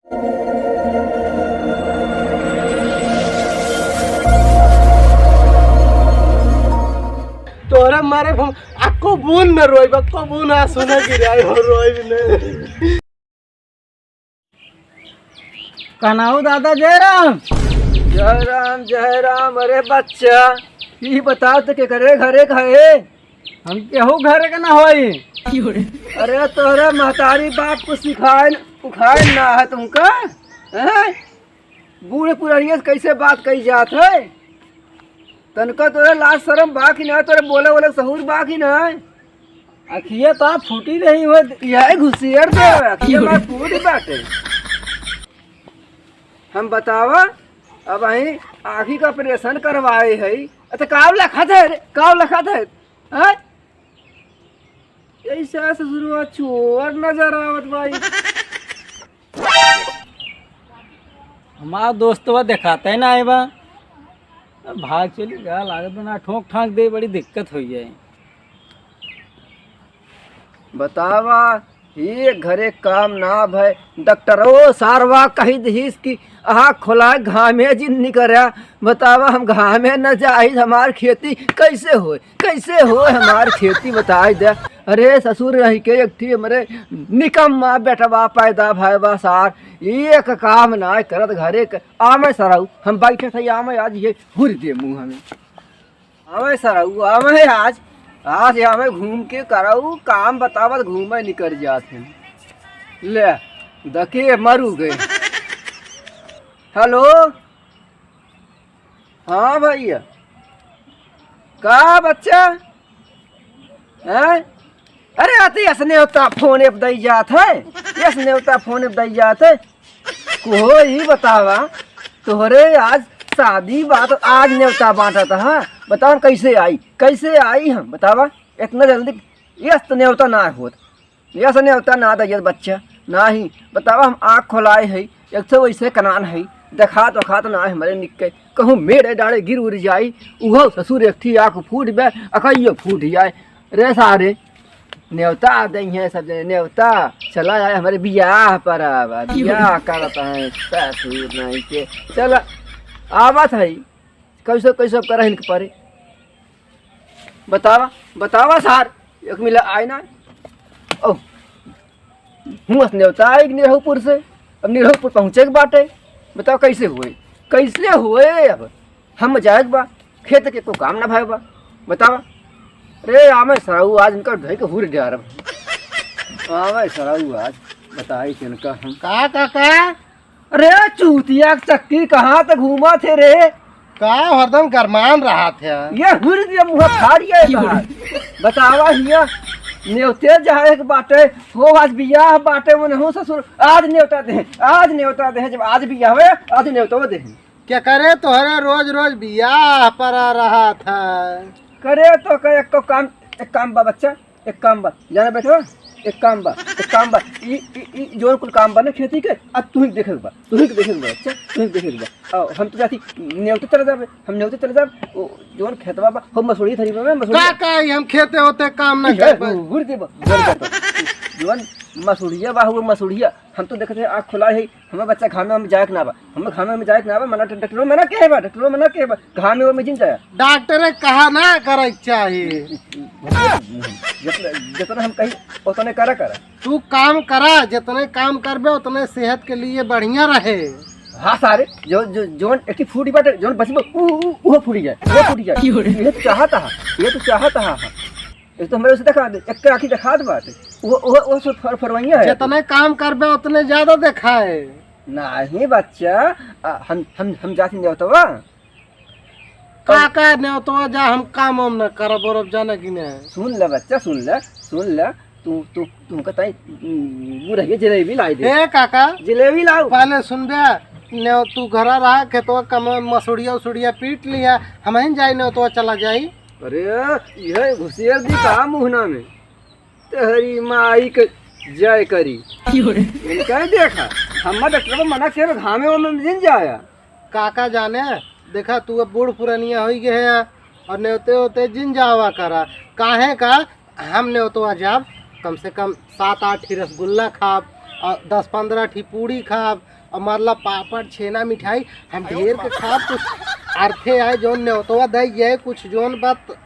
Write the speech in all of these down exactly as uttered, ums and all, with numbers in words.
तोहरा मारे हम अक्को बून न रोइब, अक्को बून आंसू न गिराइब, हम रोइब न। कनाऊ दादा जय राम। जय राम, जय राम। अरे बच्चा, ई बताओ तो केकरे घरे का है? हम केहू घरे के ना होई। अरे तोहरे महतारी बाप को सिखाए, उखाए ना है तुमका? हैं? बूढ़ पुरानिया से कैसे बात कही जात है? तनका तोरे लाज शरम बा कि ना? तोरे बोले वोले सहूर बा कि ना? अखिया तो आप फूटी रही हो। यह घुसियर दे, अखिया मार फूट बाटे। हम बतावा, अब अहीं आँखी का ऑपरेशन करवाए है। अच्छा, काव लखत है रे? काव लखत है? हैं? ऐसा ससुरवा चोर नजर आवत भाई। हमार दोस्तवा देखाते ना आए बा। अब भाग चली गा, लागत बा ना ठोंक ठांक दे, बड़ी दिक्कत होइ जाए। बतावा, ये घरे काम ना भय। डॉक्टरो सारवा कही दिहिस कि आँख खोला, घामे जिन निकरा। बतावा, हम घामे न जाई, हमार खेती कैसे होए? कैसे होए हमार खेती, बताई दे। अरे ससुर रही के एक ठी हमरे निकम्मा बेटवा पैदा भय बा सार, एक काम ना करत घरे के। आमे सरऊ, हम बैठे थे, आमे आज ये हुर दे मुँह हमें। आवे सरऊ, आवे आज, आज आवे घूम के करऊ, काम बतावत घूमे निकर जात हैं। ले, दके मरू गए। हेलो, हाँ भैया, का बच्चा? हैं? अरे अति यस नेवता फोन पे दई जात है, यस नेवता फोन पे दई जात है। कोहो ई बतावा, तोहरे आज शादी बा तो आज नेवता बांटत ह, बतावा हम कैसे आई, कैसे आई हम, बतावा? इतना जल्दी यस तो नेवता ना होत, यस नेवता ना दइयत बच्चा, नाही। बतावा हम आँख खोलाए है, एक तो वैसे कनान है, देखात वखात ना है हमरे निक्के, कहूँ मेरे डाले गिर उड़ जाई, उहो ससुर एक ठी आँख फूट बे, अकइयो फूट जाए। रे सारे, नेवता दइहें सब जने, नेवता, चला आए हमरे बियाह पर, आवा, बियाह करत हैं, ससुर नहीं के, चला, आवत है, कैसे, कैसे अब करहिन के परे, बतावा, बतावा सार, एक मिला आए ना, ओ, हुआँ से नेवता आई निरहुपुर से, अब निरहुपुर पहुँचे के बाटे, बतावा कैसे होए, कैसे होए अब? हम जाए के बा, खेत के को काम ना भाई बा, बतावा। अरे आमे सरऊ आज इनका ढोई के हुर डारब। आमे सरऊ आज बताई कि इनका हम का, का, का? अरे चूतिया के चक्की, कहाँ तक घूमा थे रे? का हरदम गरमान रहा थे? ये हुर दिया मुँह फाड़िया है बाहर। बतावा हिया, नेवते जाए के बाटे, हो आज बियाह बाटे, वो नहीं ससुर, आज नेवता दे, आज नेवता दे, जब आज बियाह हुए, आज नेवता दे। क्या करे तोहरे रोज रोज बियाह परा रहा था? करे तो का एक काम, एक काम बा बच्चा, एक काम बा, जाना बेटवा, एक काम बा, एक काम बा, ई, ई, ई जोन कुल काम बा ना खेती के, अब तू ही देखे के बा, तू ही देखे के बा बच्चा, तू ही देखे के बा। आओ, हम तो जाती नेवते चले जाबे, हम नेवते चले जाब, ओ, जोन खेतवा बा, हो मसूरी धरी बा, मसूरी। का, का, ई हम खेते होते काम ना ई है, करबे? घुर दे बा, घुर दे बा। जोन मसूरिया बा, हो मसूरिया, हम तो देखते हैं आँख खुला है, हमें बच्चा घामे में जाए के ना बा, हमें घामे में जाए के ना बा, मना डॉक्टरो मना के है बा, डॉक्टरो मना के है बा, घामे में जिन जाया। डॉक्टरे कहा ना करे के चाही। जितना, जितना हम कही, उतने करा करा। तू काम करा, जितने काम करबे, उतने सेहत के लिए बढ़िया रहे। हाँ सारे, जो, जो, जोन एक फूटी बाटे, जोन बचबो, उ, उ, उहो फूटी जाए, उहो फूटी जाए। ये तो चाहता है, ये तो चाहता है। ये तो हमरे उसे देखा दे, एक आँखी देखा दे बाटे। वो, वो, वो सब फर-, फरवैया है। जितने काम करबे, उतने ज्यादा देखाए। नहीं बच्चा, आ, हम, हम, हम जाती नेवतवा। का, का नेवतवा जा, हम काम वाम न करब, और अब जाना कि नहीं। सुन ले बच्चा, सुन ले, सुन ले। तू, तू, तुमका ताई, उम, वो रहिए, जलेबी लाई दे। ए काका, जलेबी लाओ। पहले सुन बे, नेव-, तू घरा रहा, खेतवा कम मसूड़िया उसुड़िया पीट लिया, हम ही जाई नेवतवा चला जाई। अरे, यह घुसेड़ दी का मुहना में? तेरी माई के जय करी। क्यों रे? इनका ही देखा, हम डॉक्टर को मना किया, घामे वो में जिन जाया। काका जाने, देखा, तू अब बूढ़ पुरनिया होई गए है और नेवते होते जिन जावा करा। काहे का हम नेवतवा जाब, कम से कम सात आठ ही रसगुल्ला खाब, और दस पन्द्रह ठी पूड़ी खाब, और मतलब पापड़, छेना, मिठाई, हम ढेर के खाब। कुछ अर्थे आए, जौन नेवतवा दे जाए, कुछ जौन बात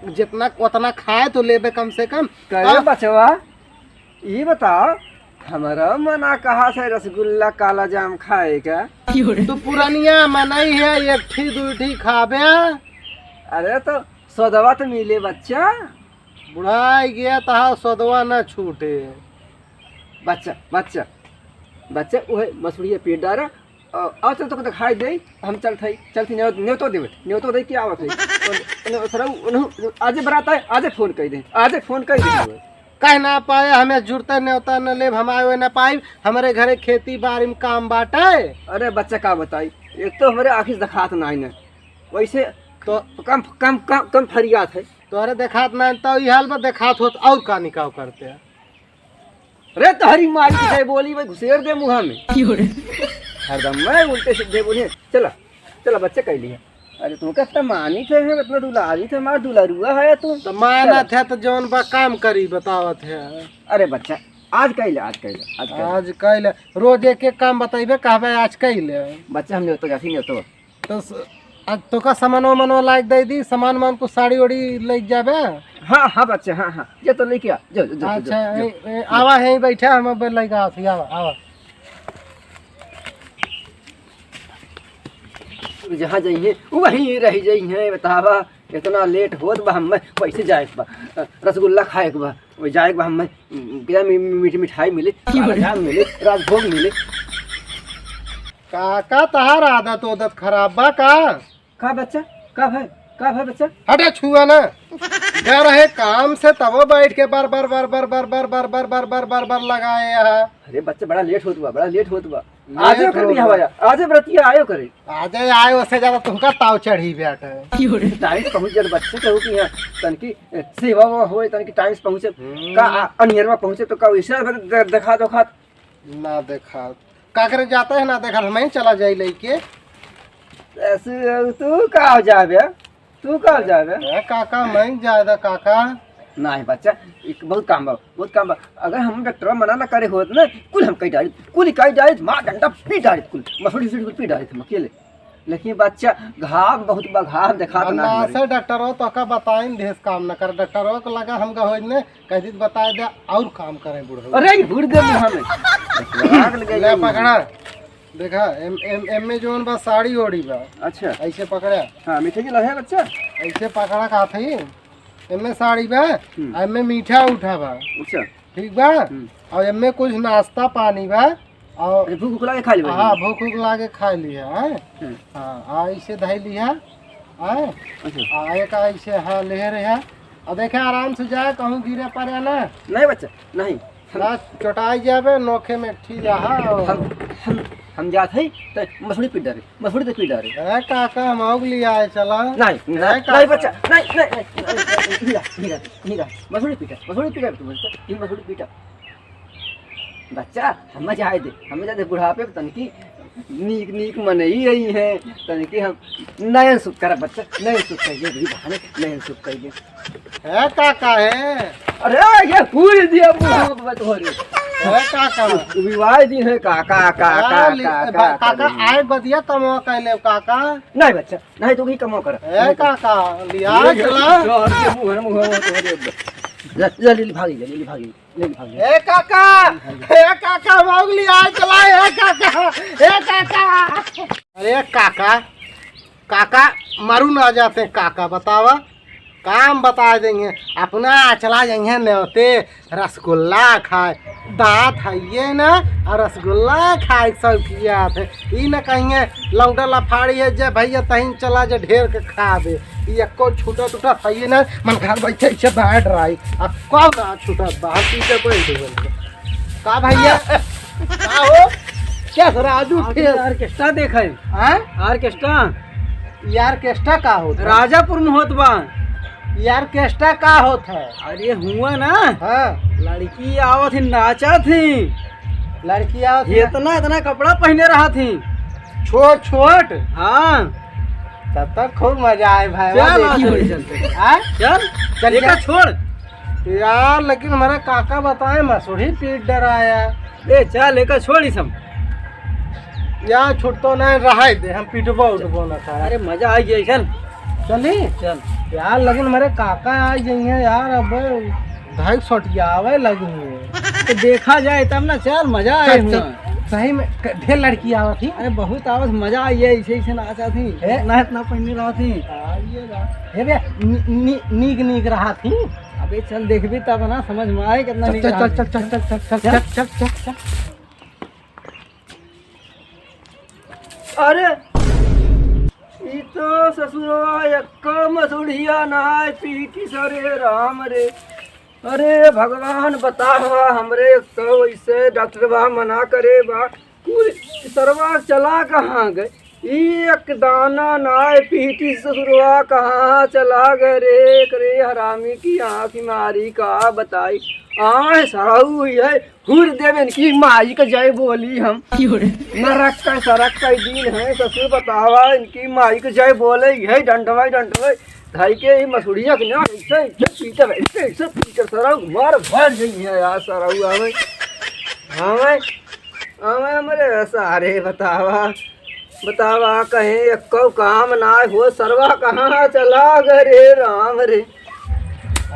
जितना उतना खाए तो लेबे कम से कम। करे अब बचवा, ई बताओ, हमरा मना कहा से रसगुल्ला, काला जाम खाए का? तू पुरनिया मनई है, एक ठी दुई ठी खाबे। अरे तो सौदवा तो मिले बच्चा। बुढ़ाई गया तहा सौदवा न छूटे। बच्चा, बच्चा, बच्चा, उहे मसूड़िया पीट डारा। अ, आओ चल, तोके दिखाई दे, हम चलत हई, चलत हई, नेव-, नेवतो देवे, नेवतो दे के आवत हई। उन-, उन-, सरऊ, उन्हू, आज बरात है, आज फोन कर दे, आज फोन कर दे। कह ना पाए, हमें जुड़ते नेवता न लेब, हम आवे न पाइब, हमरे घरे खेती बाड़ी में काम बाटे। अरे बच्चा का बताई, एक तो हमरे आँखी से देखात नाई न, वैसे तो कम, कम, कम, कम फरियात है। तोहरे देखात नाई तो ई हाल में देखात होत और का निकाव करते हैं। रे तहरी माई की जय बोली भाई, घुसेर दे मुँह में। क्यों रे? हरदम मैं उल्टे सीधे बोली, चला, चला बच्चे कह लिया। अरे तू का इतना मानी थे, इतना दुलारी थे, हमार दुलरुआ है तू। तो मानत चला। है तो जौन बा काम करी, बतावत है। अरे बच्चा, आज कह ले, आज कह ले, आज कह ले। आज कह ले, रोज एक एक काम बताइबे, कहबे आज कह ले। बच्चा हम नेवतो जाती नेवतो। तो स-, आज तोका सामान वामान लाइक दे दी, सामान वामान को साड़ी ओड़ी ले जाबे। हाँ, हाँ बच्चा, हाँ, हाँ, जे तो लेके आ, जो, जो, जो, अच्छा, जो, ए, जो। ए, आवा है, बैठा, हम अब लेके आवा, आवा, आवा। जहाँ जाइए, वहीं रह जाइए, बतावा, इतना लेट होत बा, हम पैसे जाए के बा, रसगुल्ला खाए के बा, वो जाए के बा, हम क्या मी-, मी-, मीठ-, मिठाई मिले, की बोले? काला जाम मिले, राजभोग मिले। काका, तहार आदत ओदत खराब बा का? का बच्चा? का भय? का भय बच्चा? हटे, छुआ ना। जा रहे काम से, तबो बैठ के बर, बर, बर लगाए यहाँ। अरे बच्चा, बड़ा लेट होत बा, बड़ा लेट होत बा। लेट आजे ओकर होत बियाह बा। आया, आजे बरतिया आयो करे। आजे आए, उससे ज्यादा तुमका ताव चढ़ी बेटा। टाइम से पहुँच जाए बच्चे, कहू कि यहाँ तनकी, ए, सेवा वो होए, तनकी टाइम से पहुँचे। हम्म। का आ-, अनियरवा पहुँचे तो का वैसे दे-, देखा, देखा। ना देखा। का करे जाता है ना देखा, हम ही चला जाई लेके। ऐसे तू का हो जाबे? तू का हो जाबे? ए, काका, मैं जाए दा, काका। नहीं बच्चा, एक बहुत काम बा, बहुत काम बा। अगर हम डॉक्टर मना ना करे होत ना, कुल हम कई डारित, कुल कई डारित, मार डंडा पी डारित, कुल मसूड़ी उसूड़ी कुल पी डारित हम अकेले। लेकिन बच्चा, घाव बहुत बा, घाव देखात ना ना हमरे। से डॉक्टर हो तो का बताइन, देश काम ना कर, डॉक्टर हो को लगा हम गहोज ने, कह दी बताए दे और काम करे बुढ़ऊ। अरे, घूर दे मुँह में। आग लगे ले ये पकड़ा। देखा, एम, एम, एम में जौन बा साड़ी ओड़ी बा। अच्छा। ऐसे पकड़ा। हाँ, मीठे की लहे बच्चा। ऐसे पकड़ा का थी, एम में साड़ी बा, हम्म। आ एम में मीठा उठा बा। अच्छा। ठीक बा? हम्म। और एम में कुछ नाश्ता पानी बा। और अरे, भूख उख लागे खा लेबे। हाँ, भूख उख लागे खा लिया, हैं? हम्म। हाँ, आ ऐसे धई लिया, हैं? अच्छा। आ एक ऐसे, हाँ, ले रहे हैं। और देखे, आराम से जाए, कहूँ गिरे पड़े ना। नहीं बच्चा, नहीं। ना चोटाई जाबे, नोखे में एक ठी रहा और हम, हम, हम जात हई, त मसूड़ी पीट डारे, मसूड़ी त पीट डारे। ए काका, हम आउग लिया है, चला। नहीं, ए नहीं, काका। नहीं बच्चा, नहीं, नहीं, नहीं, नहीं, नहीं, नहीं, नहीं, नहीं, नहीं, मसूड़ी पीटा, मसूड़ी पीटा, तू बच्चा, ये मसूड़ी पीटा। बच्चा, हमें जाए दे, हमें जाए दे, बुढ़ापे में तनकी नीक, नीक मनई रही है, तनकी हम नयन सुख करा बच्चा, नयन सुख करिए, भी बहाने नयन सुख करिए। है काका है? अरे, ये पूरी दिया बुढ़ा बाबा तोहरे। है काका? विवाह दिन है काका, काका, आ, लि-, काका, बा-, काका, काका। आए बदिया कमवा कैले काका। नहीं बच्चा, नहीं तो की कमवा कर। है काका, लिया ये चला। जोर के मुंह है, मुंह है, मुंह है। जा, जा, ले, ले, भागी, ले, ले, भागी, ले, ले, भागी। ए काका, ए काका, मौगली आए चला, ए काका, ए काका। अरे काका, काका, मरू ना जाते काका, बतावा, काम बता देंगे, अपना चला जाएंगे नेवते, रसगुल्ला खाए, दांत हइये ना, और रसगुल्ला खाए के शौकिया थे, ई न कहिए लौंडा लफाड़ी है, जे भैया तहीं चला जे ढेर के खा दे, ई एको छूटा टूटा हइये ना, मन घर बैठे ऐसे बैठ रही, अब कौन ना छूटा बाहर पीछे कोई नहीं बोले। का भैया? का हो? क्या हो राजू आज फिर? ऑर्केस्ट्रा देखे। हाँ? ऑर्केस्ट्रा। ये ऑर्केस्ट्रा का होत है? राजापुर में होत बा। ये ऑर्केस्ट्रा का होत है? अरे हुआ ना। हाँ। लड़की आवत ही, नाचत ही। लड़की आवत ही। इतना, इतना कपड़ा पहने रहत ही। छोट, छोट। हाँ। तब तक खूब मजा आए भाई। चल, वाह, आ, देखिए। चल, चल, चल। हाँ? चल, चल, देखा, चल। छोड़। यार, लेकिन हमारा काका बताए, मसूरी पीट डराया। ए, चल, एका छोड़ी सब। यार, छुट्टो ना रहाई दे, हम पिटबो उठबो ना सारा। अरे, मजा आ गया, चल। चली? चल। यार, लेकिन हमारे काका आ जाइए यार, अब ढाई सौ टिया आवे लगी हुए। तो देखा जाए तब ना, चल, मजा आए चल, हुआ। चल। सही में क-, ढेर लड़की आवत ही। अरे, बहुत आवत, मजा आई है, ऐसे, ऐसे नाचत ही। हे? इतना, इतना पहने रहत ही। आइए ना। हे बे, नी-, नी-, नीक, नीक रहत ही। अबे चल देखबी तब ना समझ में आए कितना चल, निक चल, रहत चल, है। चल, चल, चल, चल, चल। चल, चल, चल, चल। अरे, ई तो ससुरवा एक्का मसुड़िया नाय पीटी सरे राम रे। अरे भगवान बतावा हमरे, एक तो वैसे डॉक्टरवा मना करे बा, कुल सरवा चला कहाँ गए? ई एक दाना नाय पीटी ससुरवा कहाँ चला गए रे? करे हरामी की आँख मारी का बताई। आए सरऊ है, हुर देवे इनकी माई का जय बोली हम। क्यों रे? नरक का सरक का दिन है ससुर बतावा, इनकी माई का जय बोले है डंडवाई डंडवाई। धाई के ई मसुड़िया के ना ऐसे, ऐसे पीटे, ऐसे, ऐसे पीटे सरऊ मार भर गई है यार सरऊ आवे। आवे, आवे हमरे सारे बतावा। बतावा, कहीं एक्को काम ना हो, सरवा कहाँ चला गए रे राम रे।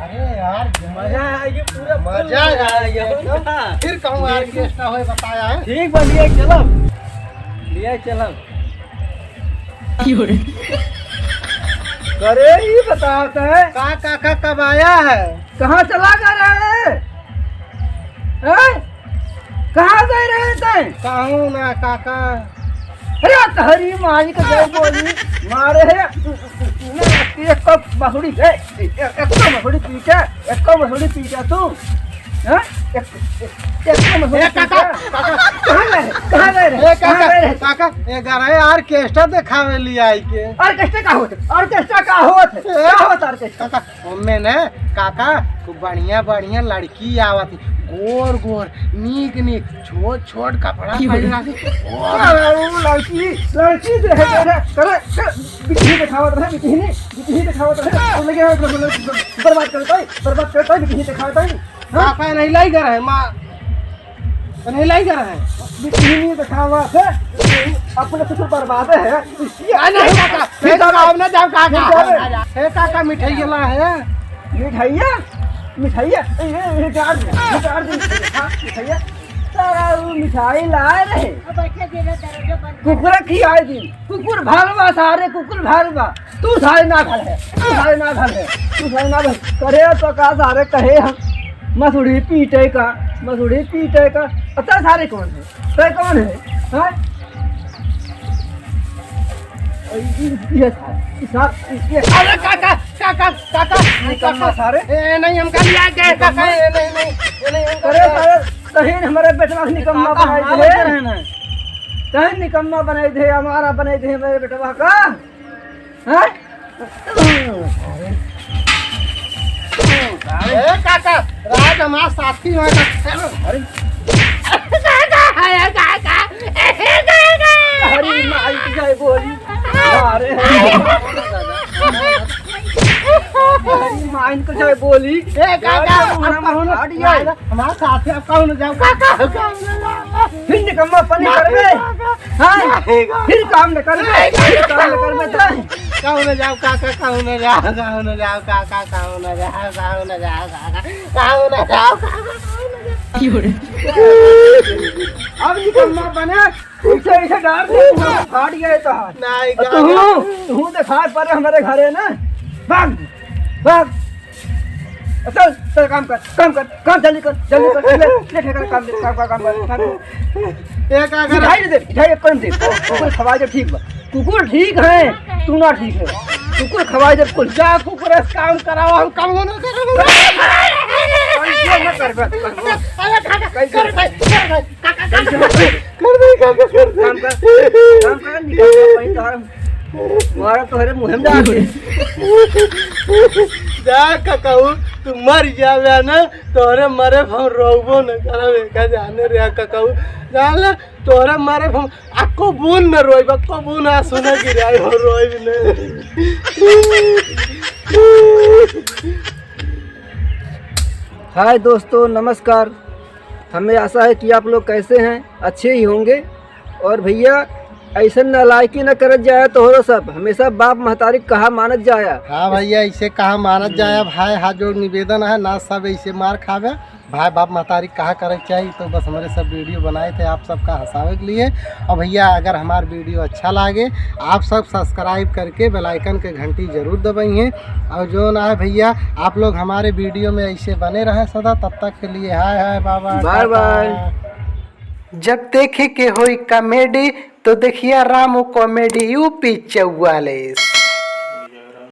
अरे यार, मजा आ गया, पूरा मजा आ गया, एकदम। फिर कहूँ ऑर्केस्ट्रा होए, बताया है। ठीक बा, लिया चलब, लिया चलब। करे, ई बतावत है। का, का, का, कब आया है? कहाँ चला गए रहे? हैं? कहाँ गए रहे तैं? कहूँ ना काका। अरे तहरी माई के जय बोली, मारे है। एक तो मसुड़ी, ए, एक तो मसुड़ी पीटे, एक तो मसुड़ी पीटे तू। हैं? एक, एक तो मसुड़ी ए काका, पीटे। काका। कहाँ गए रहे? कहाँ गए रहे? ए काका, कहाँ गए रहे? काका, ए गाना है, ऑर्केस्ट्रा देखावे लिया आई के। ऑर्केस्ट्रा का होत? ऑर्केस्ट्रा का होत? ए, का होत ऑर्केस्ट्रा? काका, ओमे ने काका, खूब बढ़िया बढ़िया लड़की आवत ही, गोर गोर, नीक नीक, छोट छोट कपड़ा की हो पहिरा गया? के। अरे, वो लड़की, लड़की दे, दे, दे, करे, करे, बिटिही देखावत रहे, बिटिही, बिटिही देखावत रहे, वो लगे, बर्बाद करता है, बर्बाद करता है, बिटिही देखावत है। हाँ? काका नहीं लाई कर है, माँ। तो नहीं लाई कर है। बिटिही नहीं देखावा है, अपने ससुर बर्बाद है। आ नहीं काका, फिर हे काका, हम ना जाओ काका। नहीं जाओ। हे काका, मिठाई ला है। मिठाइया? मिठाइया? ए, ए, ए, गाड़ दे, गाड़ दे। हाँ, मिठाइया। सारा वो मिठाई लाए रहे। कुकुर खियाए दी। कुकुर भाल बा सारे, कुकुर भाल बा। तू सारे ना भल है, तू सारे ना भल है, तू सारे ना भल। करे तो का सारे कहे हम, मसुड़ी पीटे का, मसुड़ी पीटे का। अच्छा सारे कौन है? तय कौन है? हाँ? ये सारे, ये सारे, ये अरे काका, काका, काका, निकम्मा सारे। ए, नहीं, हमका लिया के, काका, ए, नहीं, नहीं, ए, नहीं, हमका अरे लिया। सारे, कहीं हमारे बेटवा के निकम्मा काका, बनाई हमारा दे। बेटा है ना। कहीं निकम्मा बनाई दे, हमारा बनाई दे, हमारे बेटवा का। हैं? ए काका, राज हमार साथी है। अरे। काका, अरे काका, ए काका। अरे माई की जय बोली। अरे। अरे माई की जय बोली। ए काका, यार, अब कौन हट गया? हमार साथी अब कहूँ न जाओ, काका, कहूँ न जाओ। फिर निकम्मा पनी करबे? हाँ? फिर काम न करबे? फिर काम न करबे तो? कहूँ न जाओ, काका, कहूँ न जाओ, कहूँ न जाओ, काका, कहूँ न जाओ, कहूँ न जाओ, काका, कहूँ न जाओ, काका, कहूँ न जाओ। अब निकम्मा बने, इसे, इसे डाल दे, फाट गए तो हाथ। नहीं, और काका। तू, तू तो फाट पर हमारे घरे ना। भाग, भाग। चल, चल, काम कर, काम कर, काम जल्दी कर, जल्दी कर, ले, ले, ठेका, काम दे, काम, काम, काम कर, काम कर। ए, का कर? मिठाई दे, मिठाई एक कौन दे? कुकुर खवाए तो ठीक बा, कुकुर ठीक है, तू ना ठीक है। कुकुर खवाए जब कुल। जा, कुकुर से काम करावा, हम काम ना करब। कैसे ना करबे, करबो। अरे, खा, खा, कैसे? कर, कर, कर, कर, कर, कर, कर। कर दे, काका, कर दे। काम कर, काम कर, निकल जा, वहीं तो हमारा तोहरे मुँह में डाल दे। जा ककाऊ, तू मर जावे ना, तोहरे मरे हम रोबो न करबे, का जाने रे ककाऊ। जान ले, तोहरे मरे हम अक्को बून न रोइब, अक्को बून आंसू न गिराई, हम रोइब न। हाय दोस्तों, नमस्कार। हमें आशा है कि आप लोग कैसे हैं, अच्छे ही होंगे। और भैया, ऐसन नालायकी न करत जाया तोहरो सब, हमेशा बाप महतारी क कहा मानत जाया। हाँ भैया, ऐसे कहा मानत जाया। भाई, हाथ जोड़ निवेदन है, ना सब ऐसे मार खावे। भाई बाप महतारी क कहा करे के चाहिए, तो बस हमरे सब video बनाए थे आप सबका हँसावे के लिए। और भैया, अगर हमार video अच्छा लागे, आप सब subscribe करके bell icon के घंटी जरूर दबाइए। और जो ना है भैया, आप लोग हमारे video में ऐसे बने रहें सदा, तब तक के लिए हाय हाय बाबा, bye bye। जब देखे के होई comedy, तो देखिया रामू Comedy U P चौवालीस।